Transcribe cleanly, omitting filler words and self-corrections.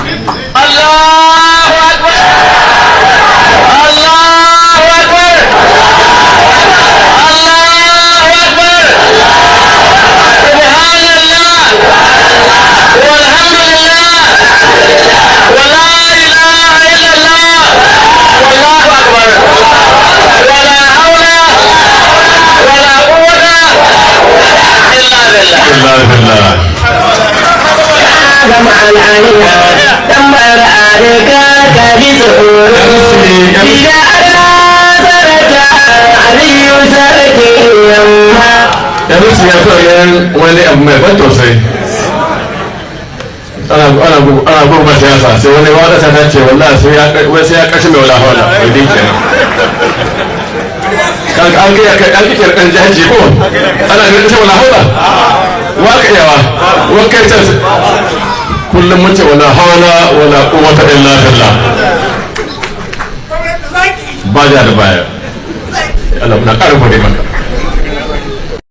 Allahu Akbar! Allahu Akbar! Allahu Akbar! Subhanallah! Walhamdulillah! Wa la ilaha illallah! Wallahu akbar! Wa la hawla wa la quwwata illa billah. Illa billah. Gama al'aniya dan bara da ka ka ji tsoro Ida ana sarata Aliyu sarki yamma. Yanzu ya fi ganin wani abu mai ban tausayi. Ana gurba siyasa, sai wani wata ta ce wallahi sai ya, wai sai ya kashe mai wala hawla, wai din kenan. Kaga an ga kai an kike kan jaji ko ana ga kashe wala hawla, wa ka yawa wa kai ta kullum mun ce wala hawla wala quwwata illa billah, ba ja da baya. Allah, muna ƙara gode maka.